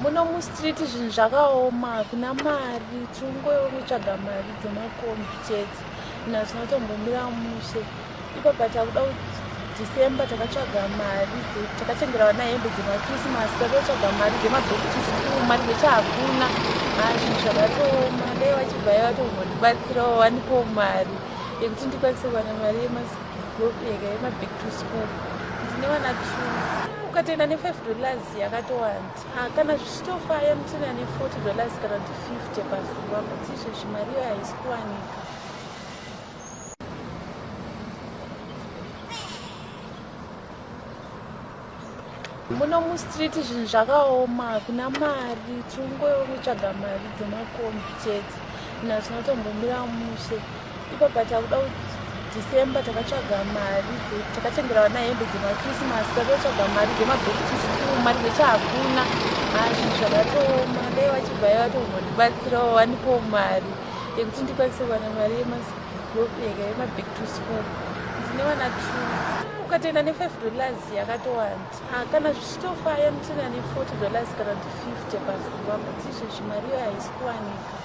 Muno mustreet zvinhu zvakaoma, hakuna mari, tinongotsvaga mari dzemakombi chete. Zvinhu hazvina kutombomira mushe. Ipapa takuda December takatsvaga mari, takatengera vana hembe dzemaChristmas, takatsvaga mari dzemaback to school, mari dzecho hakuna. Zvinhu zvakatooma, dai vachibva vatombondibatsirawo vandipewo mari yekuti ndikwanise kuwana mari yemaback to school. Ndine vana 2. Ukatoenda ne5 dollars yakatowanda. Kana zvichitofaya mutoenda ne40 dollars kana kuti 50 pazuva, but izvezvi mari iyoyo haisi kuwanika. Muno mustreet zvinhu zvakaoma, hakuna mari, tinongotsvaga mari dzemakombi chete. Zvinhu hazvina kutombomira mushe. Ipapa takuda December takatsvaga mari, takatengera vana hembe dzemaChristmas, takatsvaga mari dzemaback to school, mari dzecho hakuna. Zvinhu zvakatooma, dai vachibva vatombondibatsirawo vandipewo mari yekuti ndikwanise kuwana mari yemaback to school. Ndine vana 2. Ukatoenda ne5 dollars yakatowanda. Kana zvichitofaya mutoenda ne40 dollars kana kuti 50 pazuva, but izvezvi mari iyoyo haisi kuwanika.